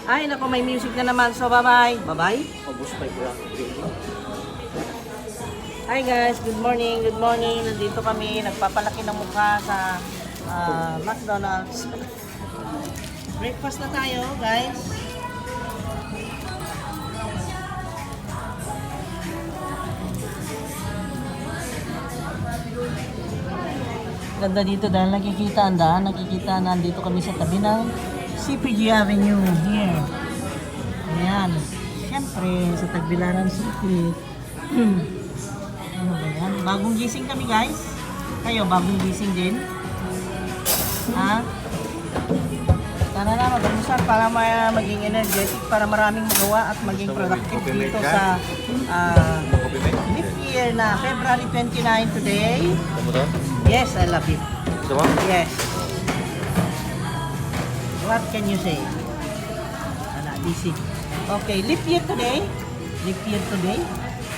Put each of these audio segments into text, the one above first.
Ay, nako, may music na naman. So, bye-bye. Bye-bye. Pabus pa yung Hi guys, good morning, good morning. Nandito kami, nagpapalaki ng mukha sa McDonald's. Breakfast na tayo, guys. Ganda dito dahil nakikita nandito kami sa tabi ng CPG Avenue here. Ayan. Siyempre, sa Tagbilaran City. Ano ba yan? Bagong gising kami, guys. Kayo, bagong gising din. Ha? Tara na, mag-almusal para maging energetic, para maraming magawa at maging productive dito sa leap year na February 29 today. Yes, I love it. Yes. What can you say? Busy. Okay, leap year today. Leap year today.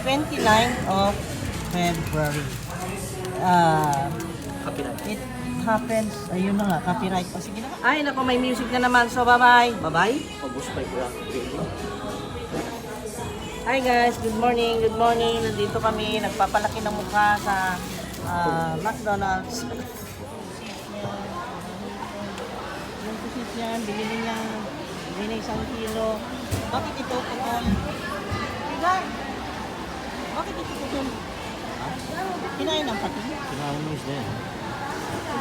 29th of February. Copyright. It happens. Ayun na nga, copyright pa. Sige na. Ay, nako, may music na naman. So, bye-bye. Bye-bye. Pabus pa yung Hi guys, good morning, good morning. Nandito kami, nagpapalaki ng mukha sa McDonald's. Yung pusit yan, bilhin niya. Bilhin niya 1 kilo. Bakit ito putol? Pigar! Bakit ito putol? Kinain ang pati? Kinain mo is there.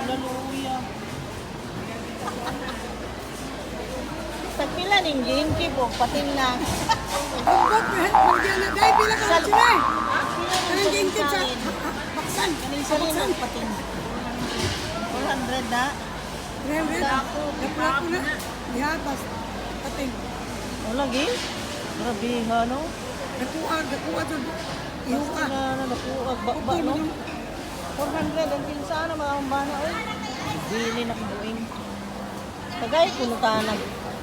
Laluya. Tagpila ning ginki po, patin lang. Kaning salin ang patin. 400 na. O lagi? Grabe ha, no? Nakuag, bakba, no? 400 ang kinsa na mga umbana, oy. Bili na kubuing. Tagay, punutanan.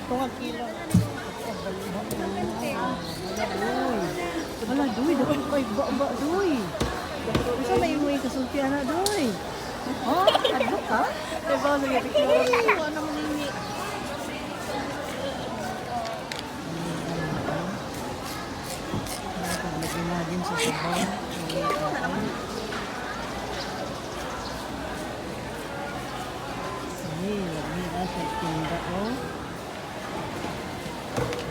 Tungag kilo. Wala, duy. Dapat ko ba, duy. Isa may imuwi kasulti, ana, duy. Oh, adlo ka? Diba, nagpipicture. Ano mo nini? Lagyan natin sa sabaw. Lagyan sa tinda, oh.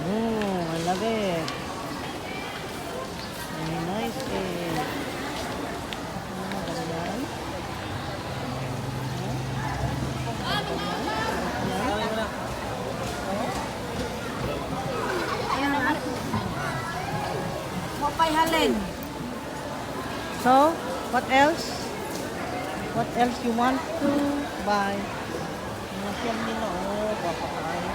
Oh, I love it. Very nice, eh. Ganyan. So, what else? What else you want to buy? Masyal nila, oh, papakain.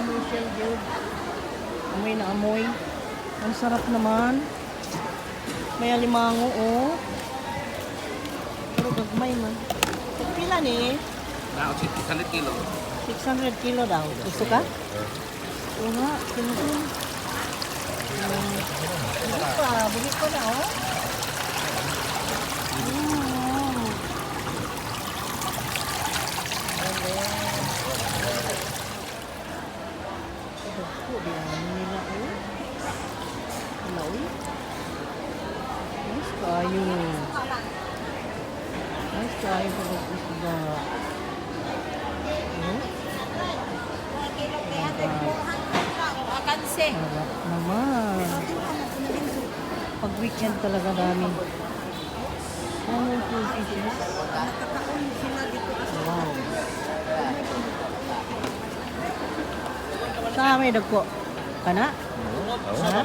Masyal good. Amoy na amoy. Ang sarap naman. May alimango, oh. Pero gagmay man. Pila ni? Now, 600 kilo. 600 kilo daw. Gusto ka? Oo nga, kinusun. Bugit pa na, oh. Nice kayo. Nice kayo pag isda. Harap naman. Pag weekend talaga dami. Ano yung fishes? Wow. Saan may dagko? Kana? Ha?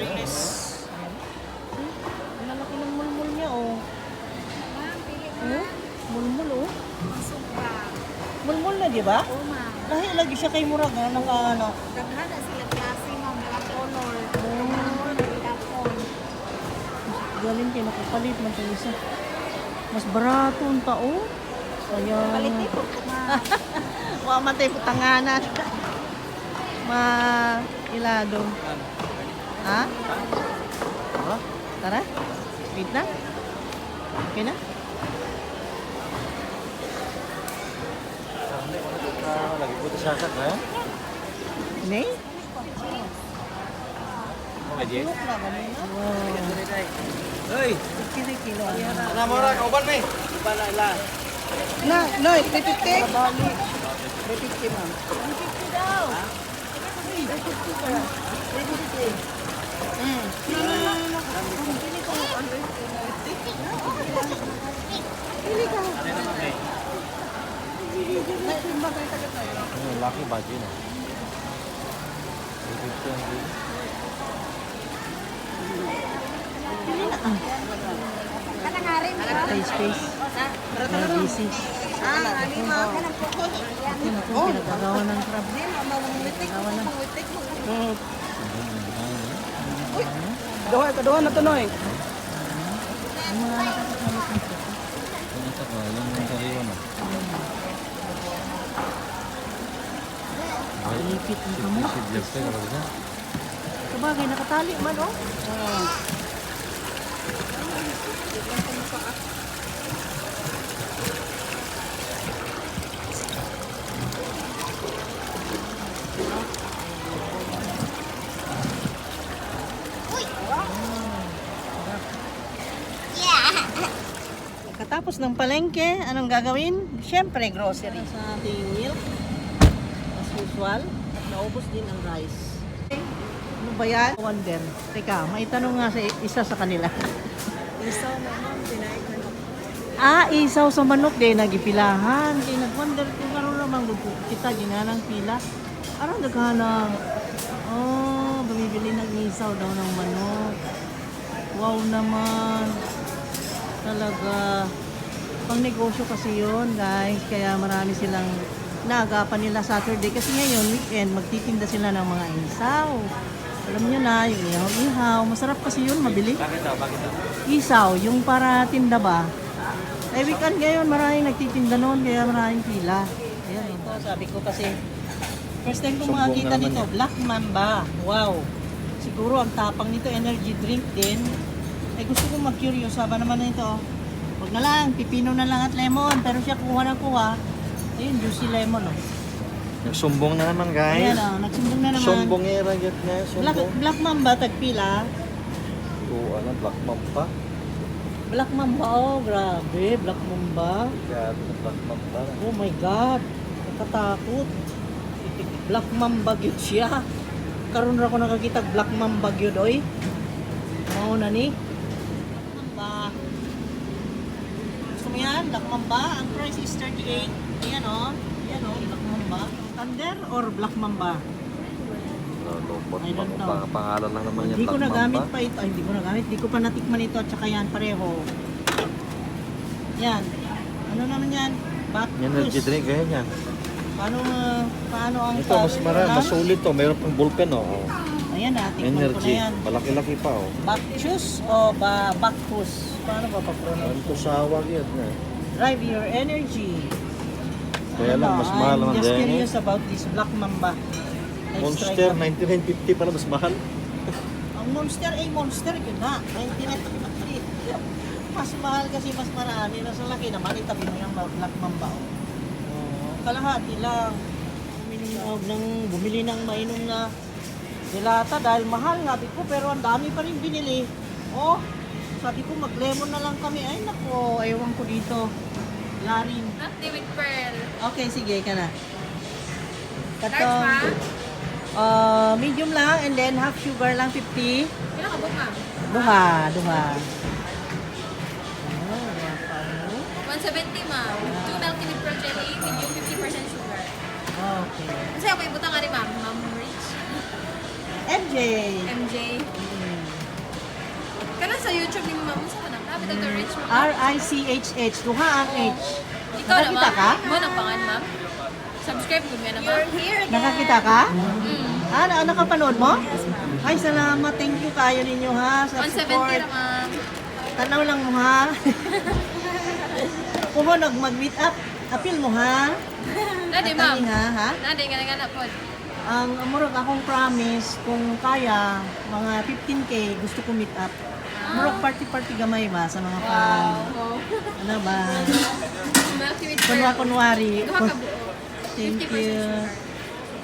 Ang lalaki ng mulmul niya, oh. Oh? Mulmul, oh. Mulmul na, di ba? Lahi lagi siya kay Murag, ano ka, ano? Galing kayo, nakapalit man tayo isa. Mas barato ang tao. Kaya... Palit po. Mamatay po tanganan. Ilado. Ha? Tara? Wait na? Okay na? Lagi po sasak na? May? Aje. Wow. Hey, Kilo-kilo. ana mo ra kauban me. Uban na ila. Na, no, 350? Bali. 350 ma'am. 350 daw. 350 ka. 350. Laki baju na. Space, space. Busy. Oh, nagagawa ng crab. Nagagawa na. Kaduha na to noy. Lipit ang kamo. Sabagay, nakatali man, oh. Katapos ng palengke, anong gagawin? Siyempre, grocery. Sa ating milk, as usual, at naubos din ang rice. Ano ba yan? Wonder. Teka, may tanong nga sa isa sa kanila. Isaw na ma'am, dinaik na. Isaw sa manok din, nagipilahan. Kaya nag-wonder kung karoon namang lupo. Kita, ginanang pila. Arang naghanang, bumibili ng isaw daw ng manok. Wow naman. Talaga. Pang negosyo kasi yun, guys. Kaya marami silang naagapan nila Saturday. Kasi ngayon, weekend, magtitinda sila ng mga isaw. Alam nyo na, yung ihaw-ihaw. Masarap kasi yun, mabili. Bakit daw? Bakit daw? Isaw, yung para tinda ba? Eh, weekend ngayon, maraming nagtitinda noon, kaya maraming pila. Ayan, ito, sabi ko kasi, first time ko makakita nito, Black Mamba. Wow. Siguro ang tapang nito, energy drink din. Eh, gusto ko mag-curious, saba naman na ito. Huwag na lang, pipino na lang at lemon. Pero siya kuha ng kuha. Ayun, juicy lemon, oh. Sumbong na naman, Ayan, guys. oh, nagsumbong na naman. Sumbong era yun na, sumbong. Black Mamba, tagpila. Ano, Black Mamba. Black Mamba, oh, grabe. Black Mamba. Grabe na Black Mamba. Oh my God. Nakatakot. Black Mamba gyud siya. Karon ra ko nakakita Black Mamba gyud oy. Mao na ni. Mamba. Gusto mo yan? Black Mamba. Ang price is 38. Ayan oh. Ayan oh, Black Mamba. Thunder or Black Mamba? Lupot I don't know. Pangalan lang naman yan, Hindi ko Black nagamit Mamba. pa ito. Ay, hindi ko nagamit. Hindi ko pa natikman ito at saka yan pareho. Yan. Ano naman yan? Bacchus. Energy drink, ganyan yan. Paano ang Ito, mas marami, mas sulit to. Mayroon pang bullpen, oh. Ayan na, tikman ko na Energy. yan. Malaki-laki pa, oh. Bacchus o Bacchus? Paano ba pa-pronounce? Ano to sawag yun, eh. Drive your energy. Kaya lang, mas mahal naman I'm just din, eh. curious about this Black Mamba. Let's try Monster, it. 99.50 pala, mas mahal. Ang Monster ay Monster yun na. 99.50. Mas mahal kasi mas marami. Nasa laki naman, itabi mo yung Black Mamba. Kalahati lang. Bumili ng mainom na dilata dahil mahal nga ko, pero ang dami pa rin binili. Oh, sabi ko mag-lemon na lang kami. Ay nako, ewan ko dito. Larin. Latte with pearl. Okay, sige ka na. Large ba? Medium lang and then half sugar lang 50. Ilang kabog, ma'am? Duha. Oh, 170, ma'am. 2 milk tea with pearl jelly, medium 50% sugar. okay. Kasi ako ibutang nga rin, ma'am. Ma'am Rich. MJ. MJ. Kanan sa YouTube ni ma'am, saan ka na? Capital to Rich, ma'am. R-I-C-H-H. Duha ang H. Ikaw na, Nakakita ka? ma'am. Mo ng pangan, ma'am. Subscribe ko nga na, ma'am. You're here again. Nakakita ka? Mm. Nakapanood mo? Ay, salamat. Thank you kayo ninyo ha sa 170 support. na, ma'am. Tanaw lang mo ha. Kung mo mag-meet up, appeal mo ha. Nade, At ma'am. ani, ha? Nade, nga na po. Ang amurag akong promise, kung kaya, mga 15K, gusto ko meet up. Murag party-party gamay ba sa mga fan? Wow. Ano ba? Milk tea with pearl. Kunwari. Duha ka buo. Thank 50% you. sugar.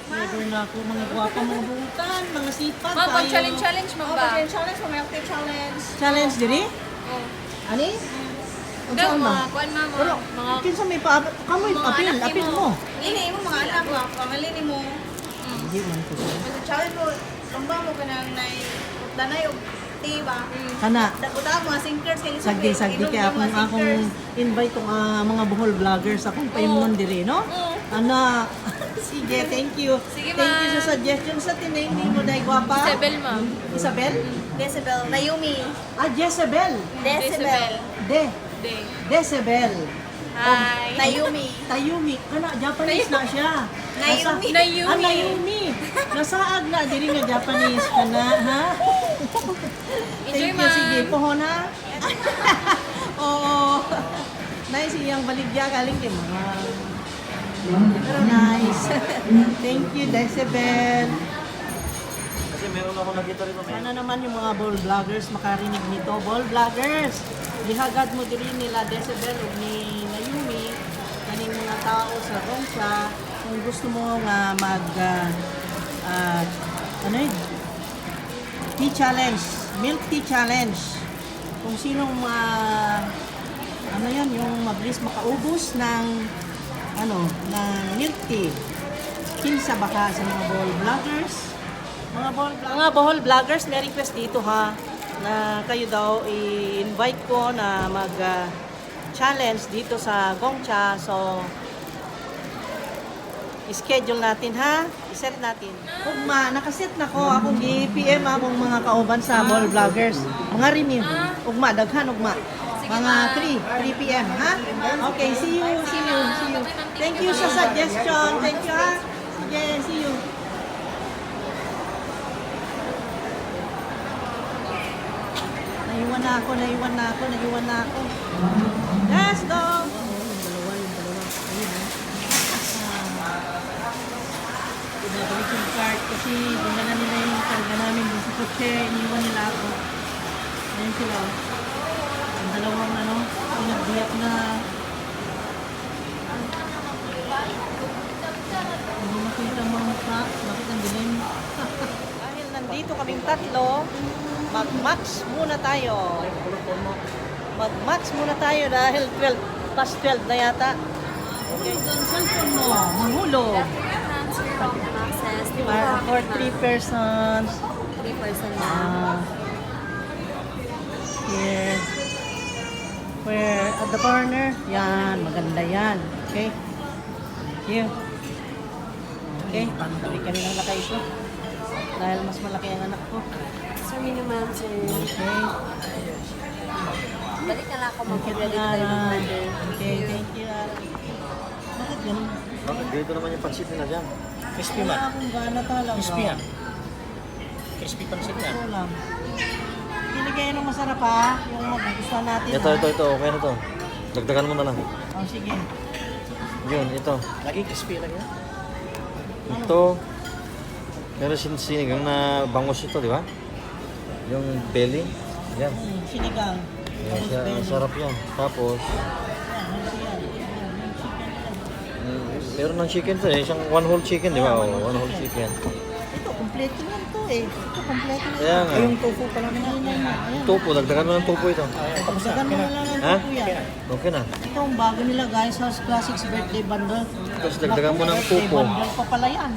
Never na ako mga gwapa mga bukan, mga sipag Ma'am, pag challenge mo ba? Challenge, milk tea challenge. Challenge diri? Oh. Ani? Ang Daw, saan ba? mga kuan ma'am. Pero, Mga kinsa may pa kamoy Mga apil, anak apil mo. mo. Ini mo mga anak mo, pamili ni mo. Hindi man ko. Challenge mo, samba mo ka nang danay og tea ba? Kana, Dakuta mga sinkers kay sagdi kaya akong invite tong mga Bohol vloggers akong paimnon diri, no? Ana, sige, thank you. Sige, Thank you ma'am. sa suggestion sa tinayni mo dai gwapa. Isabel ma'am. Isabel? Decibel, Naomi. Ah, Jezebel. Decibel. Day. Decibel. Hi. Naomi. Tayumi. Kana, Japanese na siya. Naomi. Naomi. Ah, Naomi. Nasaag na diri nga Japanese kana, ha? Enjoy, Thank you, ma'am. sige. Pohon ha? Oo. Nice iyang baligya galing kay mga. Pero nice. Thank you, Decibel. Kasi meron ako nakita rito. Sana naman yung mga ball vloggers makarinig nito. Ball vloggers, ihagad mo din nila Decibel o ni Naomi kaning mga tao sa Rongsa kung gusto mo nga mag ano yun? Tea challenge, milk tea challenge. Kung sinong ano yan, yung mabilis makaubos ng ng milk tea. Kinsa baka sa mga ball vloggers. Mga Bohol vloggers, may request dito ha na kayo daw i-invite ko na mag-challenge dito sa Gongcha. So, i-schedule natin ha. I-set natin. Ugma, nakaset na ko akong i-PM akong mga kauban sa Bohol vloggers. Mga review. Ugma, daghan ugma. Mga 3 PM ha. Okay, see you. Thank you sa suggestion. Thank you ha. Sige, see you. Naiwan na ako. Let's go! Yung dalawa. Ayun, pinabalik yung cart kasi dinala nila yung karga namin dun sa kotse. Iniwan nila ako. Ayun sila. Ang dalawang pinagbiyak na hindi makita ang mga mukha. Bakit ang dilim? Dahil nandito kaming tatlo, mag-max muna tayo. Dahil 12 past 12 na yata. Okay. Ang cellphone mo, mahulog. Access. For 3 persons. 3 person na. Here. Where at the corner. Yan, maganda yan. Okay. Thank you. Okay, tabi kami ng lakay ko. Dahil mas malaki ang anak ko. Sir, minimum, sir. Okay. Balik na lang ako Thank you, mag-credit tayo ng Ara. order. Okay, thank you, Ara. Bakit ganun? Bakit ganito naman yung pansit nila dyan? Crispy Wala man. akong gana talaga. Crispy yan. Crispy pansit yan. Ito lang. Pili kayo ng masarap ha. Yung magugustuhan natin Ito. ha. Okay na to. Dagdagan mo na lang. Oh, sige. Yun, ito. Lagi crispy lagi yan. Ito. Meron sinigang na bangus ito, di ba? Yung belly. Yan. Sinigang. Yan Tapos siya. Ang belly. sarap yan. Tapos, Yan, ano siya? Yan, yung chicken nila. meron ng chicken to eh. Isang one whole chicken, di ba? Oh, one whole chicken. Ito, kompleto lang to eh. Ito, kompleto lang. Kaya nga. Ay, yung tofu pala Ayun, naman. ayun, ayun. Tofu, dagdagan mo ng tofu ito. Tapos na. Dagdagan mo na lang ng Ha? tupo yan. Okay na. Ito ang bago nila guys, House Classics birthday bundle. Tapos dagdagan mo ng Birthday tupo. bundle pa pala yan.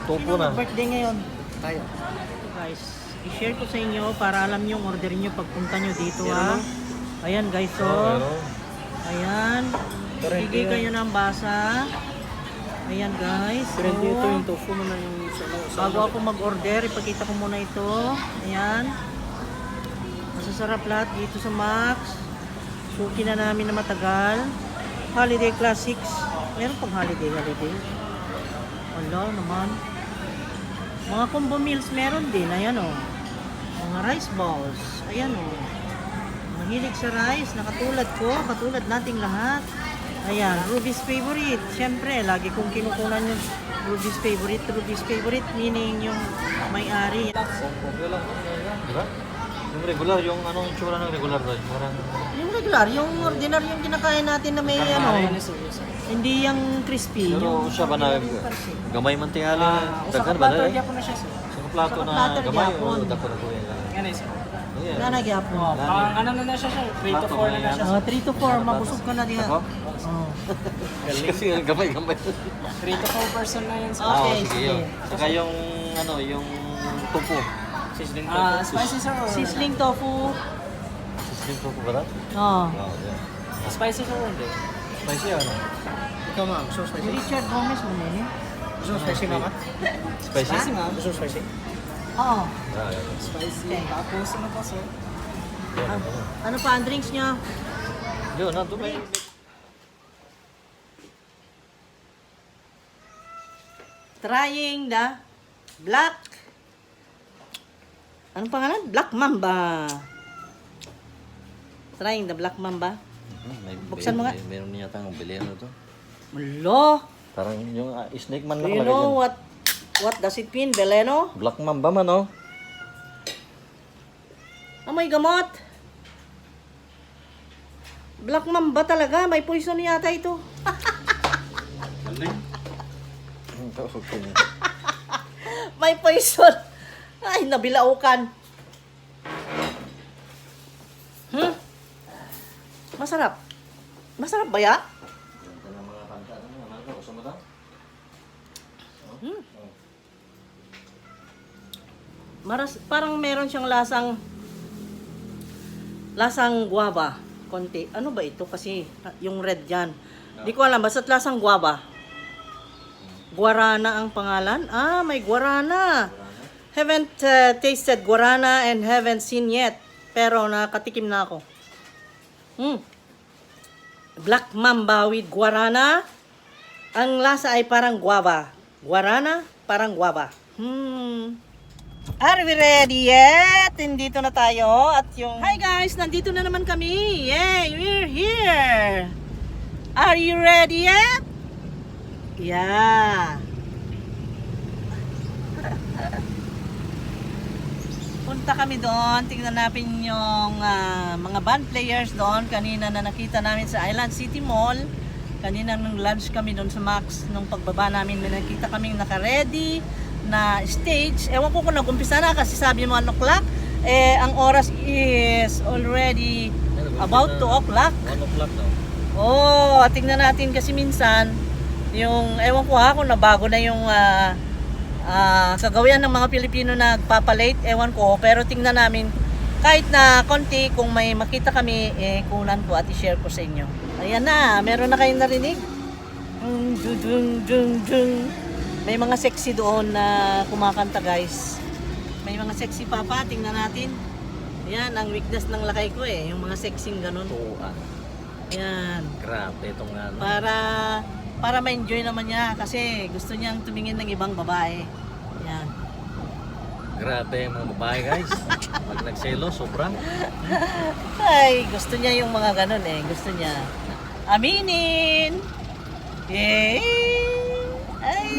Tofu Sino na. birthday ngayon? Tayo. Ito guys, i-share ko sa inyo para alam nyo yung order nyo pagpunta nyo dito ha. Ayan guys, so. Meron. Ayan. Bigay kayo ng basa. Ayan guys. Pero so, dito yung tofu mo na yung bago ako mag-order, ipakita ko muna ito. Ayan. Masasarap lahat dito sa Max. Suki na namin na matagal. Holiday Classics. Meron pang holiday. Wala naman. Mga combo meals meron din. Ayan o. Mga rice balls. Ayan o. Mahilig sa rice. Nakatulad ko. Katulad nating lahat. Ayan. Ruby's favorite. Siyempre, lagi kong kinukunan yung Ruby's favorite. Ruby's favorite meaning yung may-ari. Okay lang. Di ba? Yung regular, yung anong tsura ng regular doon? Parang Yung regular, yung ordinary yung kinakain natin na may ano. Hindi yung crispy. Pero yung siya ba na ordinary pancit. gamay man tingali? Usa ka Daghan ba plato na? gyapon na siya sir. Sa plato Sa na plato gamay gyapon. o dako na kuya lang. Ganay sir. Yeah. Nga nagyapon. Oh, pang ano na siya sir. 3 to 4 na na siya. 3 to 4, mabusog ka na diha. Ako? Oh. Kasi nga gamay. 3 to 4 person na yan sir. Okay, sige sige. yun. Saka yung ano, yung tofu. Sizzling Ah, tofu. spicy sir or Sizzling tofu. Sizzling tofu ba ito? Oh. Wow, yeah. spicy sir or hindi? Spicy ano? Ikaw ma'am, so Si spicy. Richard Gomez mo nini? Gusto mo spicy mama? Spicy? ma'am. Gusto mo spicy? Oo. Yeah, yeah. Spicy. Tapos ano pa sir? Ano pa ang drinks niya? Yun, nandun may... Trying the black. Anong pangalan? Black Mamba. Trying the Black Mamba. Buksan mo nga. Meron niya tang bili ano to. Mulo. Parang yung snake man Do you nakalagay know dyan. what does it mean, Beleno? Black mamba man oh. Amoy gamot. Black Mamba talaga. May poison yata ito. Okay. May poison. Ay, nabilaukan. Masarap. Masarap ba ya? Parang meron siyang lasang guava. Konti. Ano ba ito? Kasi yung red yan. Di ko alam. Basta't lasang guava. Guarana ang pangalan? Ah, may guarana. Haven't tasted guarana and haven't seen yet. Pero nakatikim na ako. Black Mamba with guarana. Ang lasa ay parang guava. Guarana, parang guava. Are we ready yet? Nandito na tayo at yung... Hi guys! Nandito na naman kami! Yay! We're here! Are you ready yet? Yeah! Punta kami doon. Tingnan natin yung mga band players doon. Kanina na nakita namin sa Island City Mall. Kanina nung lunch kami doon sa Max. Nung pagbaba namin, may nakita kaming naka-ready na stage. Ewan ko kung nag-umpisa na kasi sabi mo 1 o'clock. Ang oras is already about 2 o'clock. 1 o'clock daw. Oh, tingnan natin kasi minsan yung ewan ko kung nabago na yung kagawian ng mga Pilipino na nagpapalate, ewan ko, pero tingnan namin kahit na konti kung may makita kami kunan ko at i-share ko sa inyo. Ayan na, meron na kayong narinig. May mga sexy doon na kumakanta guys. May mga sexy papa, tingnan natin. Yan, ang weakness ng lakay ko yung mga sexing ganun. Tuan. Yan. Grabe itong ano. Para ma-enjoy naman niya kasi gusto niyang tumingin ng ibang babae. Yan. Grabe yung mga babae guys. Pag nagselo, sobra. Ay, gusto niya yung mga ganun Gusto niya. Aminin! Yay! Ay!